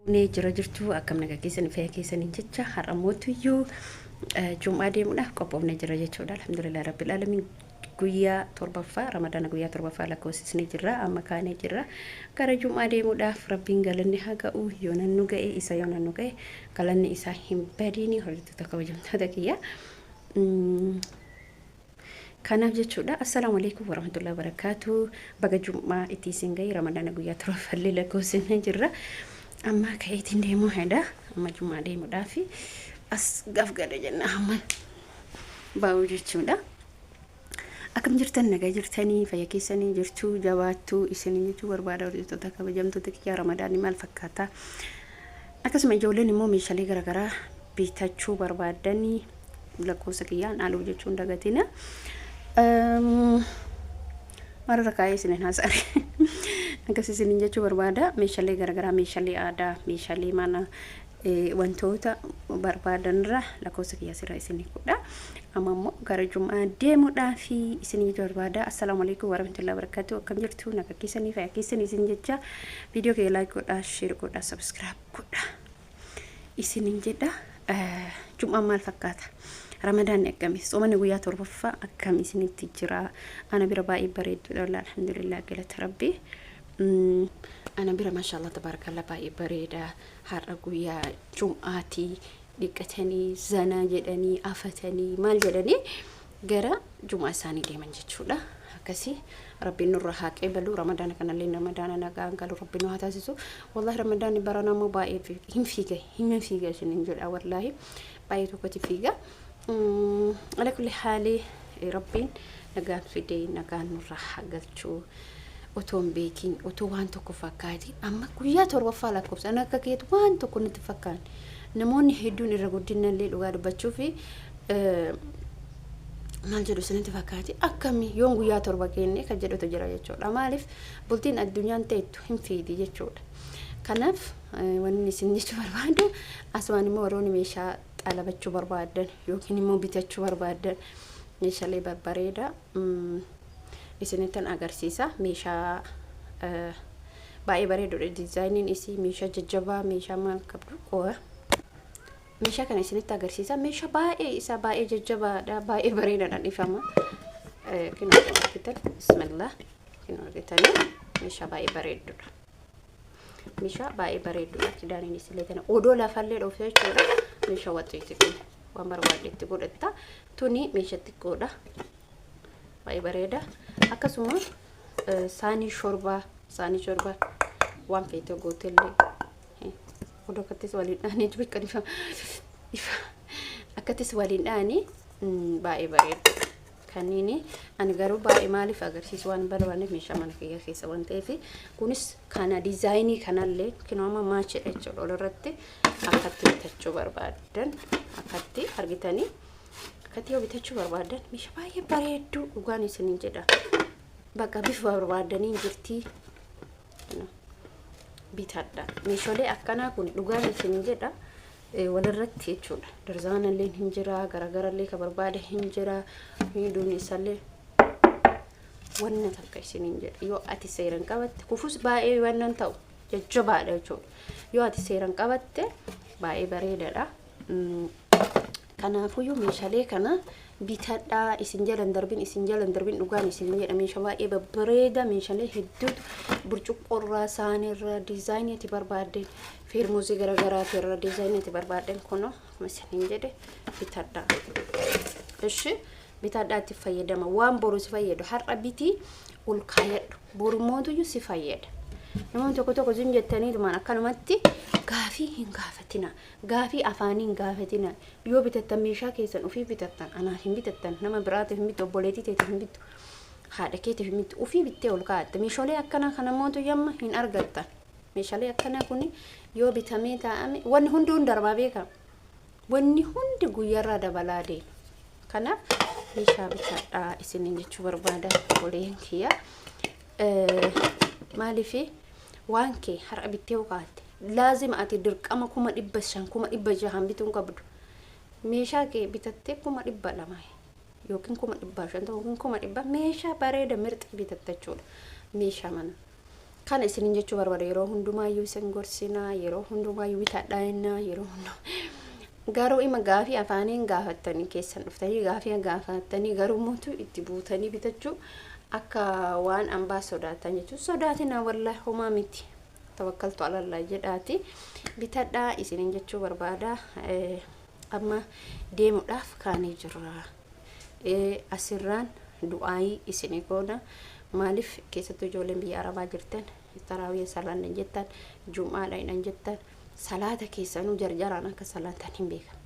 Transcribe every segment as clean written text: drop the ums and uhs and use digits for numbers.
Bunee jira jirtu akkam nagaa keessan fayyaa keessaniin jecha har'a mootuyyuu jum'aa deemuudhaaf qophoofnee jira jechuudha. Alhamdulillah rabbil alamin guyyaa torbaffaa ramadaana guyyaa torbaffaa lakkoofsisnee jirra amma kaanee jirra gara jum'aa deemuudhaaf rabbiin galanni haa ga'u yoo nannu ga'e isa yoo nannu ga'e galanni isaa hin badiini hordoftoota kabajamtoota kiyya. Kanaaf jechuudha. Assalaamu alaikum warahmatullahi wabarakatuh. Baga jum'aa itti isin gahe ramadaana guyyaa torbaffallee lakkoofsisnee jirra. Amma ka'eetiin deemuu heda. Amma jum'aa deemuudhaaf as gaaf gada jenna amma baa'uu jechuudha. Akkam jirtan nagaa jirtanii fayya keessanii jirtuu jabaattuu isinii jechuu barbaada hordoftoota kabajamtoota kiyyaa ramadaanni maal fakkaata. Akkasuma ijoolleen immoo meeshaalee garaagaraa bitachuu barbaadanii lakkoofsa kiyyaan aluu jechuun dagatina. Maalirra kaa'ee isinin haasa'are akkas isinin jechuu barbaada. Meeshaalee garaagaraa, meeshaalee aadaa, meeshaalee mana, wantoota barbaadanirra lakkoofsa kiyyaa sirra isinii godha. Amma immoo gara jum'aa deemuudhaaf isin jechuu barbaada. Assalaamu alaikum warahmatullahi wabarakatuh. Akkam jirtu nagaa keessanii fayyaa keessanii isin jecha viidiyoo kiyya like godhaa, share godhaa, subscribe godhaa. Isinin jedha. Jum'aan maal fakkaata? Ramadaanni akkami? Tsoomanni guyyaa torbaffaa akkam isinitti jira? Ana bira baay'ee bareedduudha wallah alhamdulillah galata rabbi. Ana bira maashaallah tabaarakallaa baay'ee bareeda. Har'a guyyaa jum'aati dhiqatanii zanaa jedhanii afatanii maal jedhanii gara jum'aa isaanii deeman jechuudha. Akkasii rabbiin nurra haa qeebalu ramadaana kanallee ramadaana nagaan galu rabbiin nu haa taasisu. Wallahi ramadaanni barana immoo baay'ee hin fiiga hin fiiga isiniin jedha wallahi baay'ee tokkotti fiiga. Ala kulli haali rabbiin nagaan fidee nagaan nurra haa galchu. Otoo hin beekin otoo waan tokko fakkaatiin amma guyyaa torbaffaa lakkoofsa akka keetu waan tokko natti fakkaan namoonni hedduun irra guddinallee dhugaa dubbachuu fi maal jedhu isinitti fakkaate akkami yoon guyyaa torba kenne kan jedhutu jira jechuudha. Maaliif bultiin addunyaan teettu hin fiidi jechuudha. Kanaaf wanni isin jechuu barbaadu asumaan immoo warroonni meeshaa xalabachuu barbaadan yookiin immoo bitachuu barbaadan meeshaalee babbareedaa isinittan agarsiisa. Meeshaa baay'ee bareedudha. Diizaayiniin isii meeshaa jajjabaa meeshaa maal qabdu qo'a. Meeshaa kana isinitti agarsiisa. Meeshaa baay'ee isaa baay'ee jajjabaadha. Baay'ee bareedaadha dhifama. Kinoo argitan bismillah. Kinoo argitanii meeshaa baay'ee bareeddudha. Meeshaa baay'ee bareeddudha. Kidaaniin isillee tana odoo lafallee dhoofte jechuudha. Meeshaa waxiiti kun waan barbaadde itti godhatta. Tuni meeshaa xiqqoodha. Baay'ee bareeda. Akkasuma saanii shorbaa saanii shorbaa waan feete gootellee odoo akkattis waliin dhahanii bakka ifa ifa akkattis waliin dhahanii baay'ee bareedu. Kanneen ani garuu baay'ee maaliif agarsiisu waan barbaanneef meeshaa mana kiyya keessa waan ta'eef kunis kana diizaayinii kanallee kinoo amma maachidha jechuudha walirratti akkatti bitachuu barbaadan akkatti argitanii akkatti yoo bitachuu barbaadan meeshaa baay'ee bareedduu dhugaan isiniin jedha bakka bifa barbaadaniin jirtii. Bitadha. Meeshaalee akkanaa kun dhugaan isin jedha walirratti jechuudha. Darzaanallee hin jira, garagarallee ka barbaade hin jira, miidhuun isallee wanna takka isiniin jedha. Yoo ati seeran qabatte kufus baay'ee wannan ta'u jajjabaadha jechuudha. Yoo ati seeran qabatte baay'ee bareedaadha. Kanaafuyyuu meeshaalee kana bitadhaa isin jalan darbin isin jalan darbin dhugaan isin jedha meeshaa baay'ee babbareeda meeshaalee hedduutu burcuqqoorraa saanirra diizaayinii ati barbaadden feermuuzii garaagaraatirra diizaayinii ati barbaadden kunoo akkuma isiniin jedhe bitadhaa. Ishi bitadhaa itti fayyadama waan boru si fayyadu har'a bitii ol kaayadhu boru mootuyyuu si fayyada. Namoonni tokko tokko isin jettaniitumaan akkanumatti gaafii hin gaafatina. Gaafii afaanii hin gaafatinaa. Yoo bitattan meeshaa keessan ufii bitattan anaaf hin bitattan nama biraatiif hin bittu obboleettii teetiif hin bittu haadha keetiif hin bittu ufii bittee ol kaa'atte meeshaalee akkanaa kana mootu yamma hin argattan. Meeshaalee akkanaa kun yoo bitamee taa'ame wanni hunduu hin darbaa beekaa. Wanni hundi guyyaarraa dabalaa deema. Kanaaf meeshaa bitadhaa isiniin jechuu barbaada obboleeyyan kiyya. Maaliif waan kee har'a bittee yoo kaa'atte laazima ati dirqama 500,000 600,000 bituu hin qabdu. Meeshaa kee bitattee 200,000 yookiin 550,000 yookiin 100,000 meeshaa bareeda mirxi bitatta jechuudha. Meeshaa mana. Kana isinin jechuu barbaada. Yeroo hundumaayyuu isin gorsinaa, yeroo hundumaayyuu bitadhaa jennaa, yeroo hundumaa. Garuu ima gaafii afaaniin gaafattanii keessan dhuftanii gaafii gaafattanii, garuu mootu itti buutanii bitachuu akka waan ambaa sodaatan jechuun sodaatina. Wallaahi homaa miti. Tawakkaltu alallaa jedhaati bitadhaa isinin jechuu barbaada. Amma deemuudhaaf kaanee jirra. Asirraan du'aayii isinii goona. Maaliif, keessattuu ijoolleen biyya arabaa jirtan taraawiya salaanna jettan, jum'aadha hidhan jettan, salaata keessanuu jarjaraan akka salaatan hin beekan.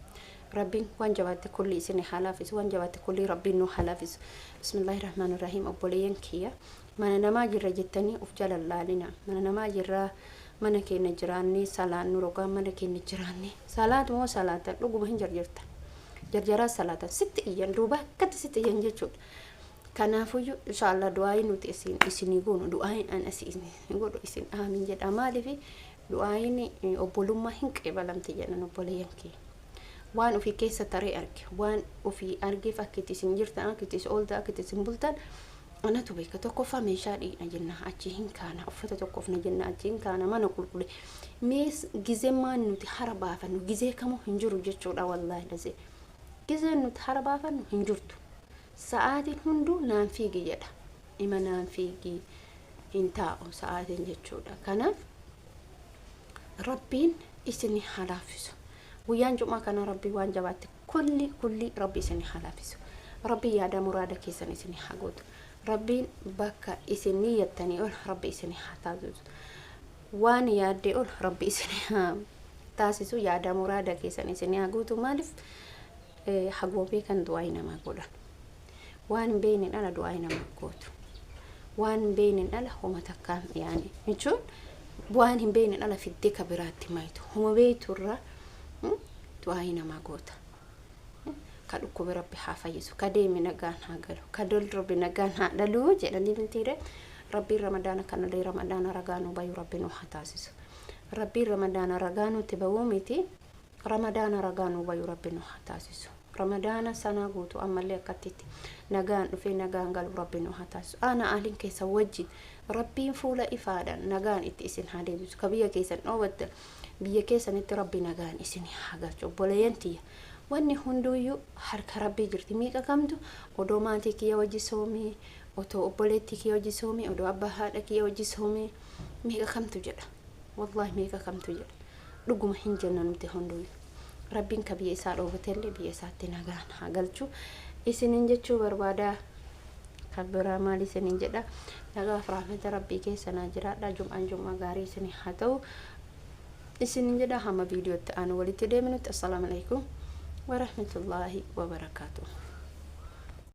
Rabbiin waan jabaatte kulli isin haa laafisu, waan jabaatte kulli Rabbiin nu haa laafisu. Bismillaahi rahmaani rahiim. Obboleeyyan kiyya, mana namaa jirra jettanii uf jala laalina. Mana namaa jirra, mana keenya jiraannee salaannu, rogaan mana keenya jiraannee salaatu moo salaatan dhuguma hin jarjartan. Jarjaraa salaatan sitti iyyan, duuba akkatti sitti iyyan jechuudha. Kanaafuyyuu inshaallah du'aayii nuti isin isinii goonu, du'aayiin an asii isin godhu, isin aamin jedha. Maaliif, du'aayiin obbolummaa hin qeebalamti jedhan obboleeyyan kiyya. Waan ofii keessa taree arge, waan ofii argeef, akka itti isin jirtan, akka itti isin ooltan, akka itti isin bultan anatu beeka. Tokkoffaa meeshaa dhiina jenna, achi hin kaana. Uffata tokkoofna jenna, achi hin kaana. Mana qulqulle mee gizee maan nuti hara baafannu gizee kamuu hin jiru jechuudha. Wallaahi lazee gizeen nuti hara baafannu hin jirtu. Sa'aatiin hunduu naan fiigi jedha. Ima naan fiigi, hin taa'u sa'aatiin jechuudha. Kanaaf Rabbiin isin haa laaffisu. Guyyaan jumaa kana Rabbii waan jabaatti kulli kulli Rabbi isin haa laaffisu. Rabbiin yaada muraada keessan isin haa guutu. Rabbiin bakka isin niyyattanii ol Rabbi isin haa taasisu. Waan yaaddee ol Rabbi isin haa taasisu. Yaada muraada keessan isin haa guutu. Maaliif, haguma beekan du'aa namaa godhan. Waan hin beekne dhala du'aa namaa gootu. Waan hin beekne dhala homa takkaan yaani jechuun waan hin beekne dhala fiddee ka biraatti mayitu. Homa beektu irraa du'aa namaa goota. Ka dhukkube Rabbi haa fayyisu. Ka deeme nagaan haa galu. Ka dol Rabbi nagaan haa dhaluu jedhanii mitiire. Rabbiin Ramadaana kanallee Ramadaana ragaa nu bayu Rabbi nu haa taasisu. Rabbiin Ramadaana ragaa nuti bahuu miti. Ramadaana ragaa nu bayu Rabbi nu haa taasisu. Ramadaana sanaa guutuu ammallee akkattitti nagaan dhufee nagaan galu Rabbi nu haa taasisu. Ana ahliin keessa wajjin Rabbiin fuula ifaadhaan nagaan itti isin haa deebisu. Ka biyya keessan dhoowwattan biyya keessanitti Rabbi nagaan isin haa galchu. Obboleeyyan tiyya, wanni hunduuyyuu harka Rabbii jirti. Miiqa kamtu odoo maatii kiyya wajji soomee, otoo obboleettii kiyya wajji soomee, odoo abbaa haadha kiyya wajji soomee meeqa kamtu jedha. Wallaahi meeqa kamtu jedha. Dhuguma hin jenna nuti hunduuyyuu. Rabbiin ka biyya isaa dhoowwatellee biyya isaatti nagaan haa galchu. Isinin jechuu barbaada. Kan biraa maal isinin jedha? Nagaaf rahmata Rabbii keessa naa jiraadha. Jum'aan jum'aa gaarii isin haa ta'u. Isinin jedha, hamma viidiyootti aanu walitti deebinutti, assalaamu alaikum warahmatullaahi wabarakaatuh.